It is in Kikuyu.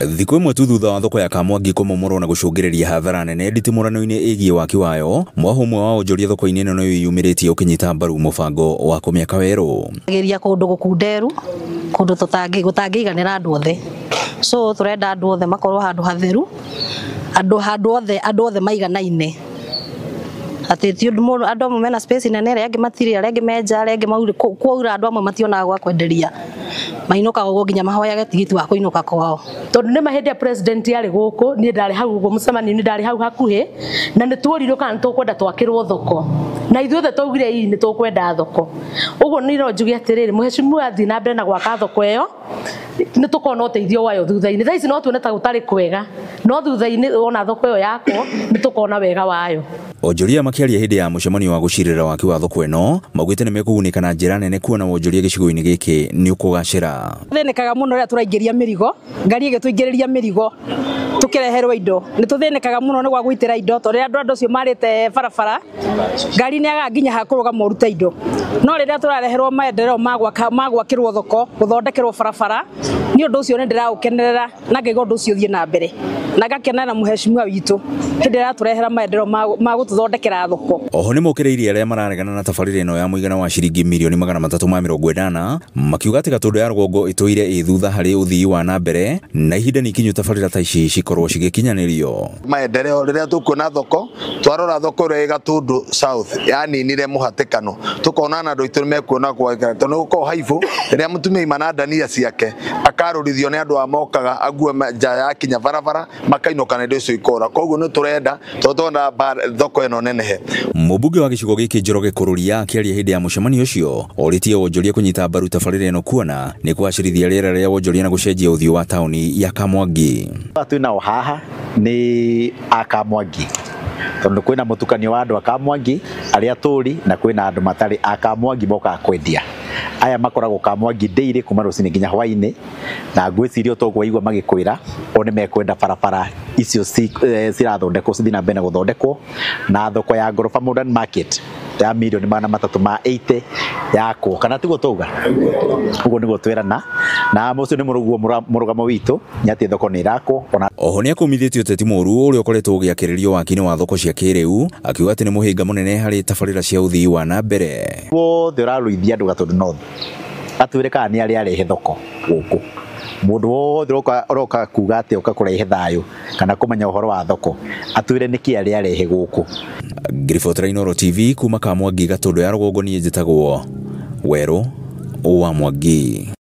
Thikũ ĩmwe tu thutha wa thoko ya Kamwangi kũmomorwo na gũcũngĩrĩria hathara nene nditimũrano-inĩ ĩgiĩ waki wayo, mwaho ũmwe wa onjoria thoko-inĩ ĩno nĩ wĩyumĩrĩtie ũkĩnyita mbaru mũbango wa kũmĩaka werũ. Geria kũndũ gũkunderu, kũndũ gũtangĩiganĩra andũ othe. So tũrenda andũ othe makorwo handũ hatheru, andũ handũ othe, andũ othe maiganaine. Atĩ ti ũndũ mũndũ, andũ amwe mena space nene, arĩa angĩ matirĩ, arĩa angĩ menja, arĩa angĩ maurĩ, kwaura andũ amwe mationaga gwa kwenderia. Mainũkaga ũguo nginya mahoyage tigiti wa kũinũka kwao. Tondũ nĩ ma hĩndĩ ya president yarĩ gũkũ, niĩ ndarĩ hau ũguo mũcemanio-inĩ, ndarĩ hau hakuhĩ, na nĩ tuorirwo kana nĩ tũkwenda twakĩrwo thoko. Na ithuothe twaugire ii nĩ tũkwenda thoko. Ũguo niĩ no njuge atĩrĩrĩ, mheshimiwa athiĩ na mbere na gwaka thoko ĩyo, nĩ tũkona ũteithio wayo thutha-inĩ. Thaa ici no tuone ta gũtarĩ kwega, no thutha-inĩ wona thoko ĩyo yakwo, nĩ tũkona wega wayo. Onjoria makĩaria hĩndĩ ya mũcemanio wa gũcirĩra waki wa thoko ĩno, maugĩte nĩ mekũgunĩka na njĩra nene kuona wonjoria gĩcigo-inĩ gĩkĩ nĩ ũkũgacĩra. Tũthĩnĩkaga mũno rĩrĩa tũraingĩria mĩrigo, ngari ĩgĩtũingĩrĩria mĩrigo, tũkĩreherwo indo. Nĩ tũthĩnĩkaga mũno nĩ gwa gũitĩra indo, tondũ rĩrĩa andũ acio marĩte barabara, ngari nĩ yagaga nginya ha kũrũgama ũrute indo. No rĩrĩa tũrareherwo maendeleo ma gwaka, ma gwakĩrwo thoko, gũthondekerwo barabara, nĩ ũndũ ũcio nĩ ndĩraũkenerera na ngaigua ũndũ ũcio ũthiĩ na mbere. Na ngakena na mheshimiwa witũ hĩndĩ ĩrĩa aratũrehera maendeleo ma gũtũthondekera thoko. Oho nĩ mokĩrĩirie arĩa mararegana na tabarĩra ĩno ya mũigana wa ciringi mirioni 380, makiuga atĩ Gatũndũ ya rũgongo ĩtũire ĩ thutha harĩ ũthii wa na mbere na ihinda nĩ ikinyu tabarĩra ta ici cikorwo cigĩkinyanĩrio. Maendeleo rĩrĩa tũkuona thoko, twarora thoko ĩrĩa ĩ Gatũndũ South yaninire mũhatĩkano, tũkona na andũ aitũ nĩ mekuona gwakĩra, tondũ nĩ gũkoragwo haibũ rĩrĩa mũtumia aima na ndania ciake akarũrithio nĩ andũ a mokaga ague nja yakinya barabara makainũka na indo icio ikora. Koguo nĩ tũrenda, tondũ tũrenda thoko ĩno nenehe. Mũmbunge wa gĩcigo gĩkĩ Njoroge Kũrũria akĩaria hĩndĩ ya mũcemanio ũcio orĩtie wonjoria kũnyita mbaru tabarĩra ĩno kuona nĩ kũgacĩrithia rĩera rĩa wonjoria na gũcenjia ũthiũ wa taũni ya Kamwangi. Twĩ nao haha nĩ a Kamwangi, tondũ kwĩna mũtukanio wa andũ a Kamwangi arĩa tũri na kwĩna andũ matarĩ a Kamwangi mokaga kwendia. Aya makoragwo Kamwangi daily kuma rũcinĩ nginya hwainĩ, na ngwĩciria toguo waigua magĩkwĩra o nĩ mekwenda barabara icio cirathondekwo cithiĩ na mbere na gũthondekwo, na thoko ya Ngoroba Modern Market ya mirioni 380 yakwo, kana tiguo twauga? Ũguo nĩguo twerana, na ũcio nĩ mũrũgamo witũ nĩ atĩ thoko nĩ ĩrakwo. Ona oho nĩ akũmithĩtie ũteti mũũru ũrĩa ũkoretwo ũgĩakĩrĩrio waki-inĩ wa thoko cia kĩrĩu, akiuga atĩ nĩ mũhĩnga mũnene harĩ tabarĩra cia ũthii wa na mbere. Wothe ũrarũithia andũ Gatũndũ North atwĩre kana nĩ arĩa arehe thoko gũkũ. Mũndũ wothe ũroka kuga atĩ oka kũrehe thayũ kana kũmenya ũhoro wa thoko atwĩre nĩkĩ arĩa arehe gũkũ. Ngiribotera Inooro TV kuma Kamwangi Gatũndũ ya rũgongo, niĩ njĩtagwo Werũ wa Mwangi.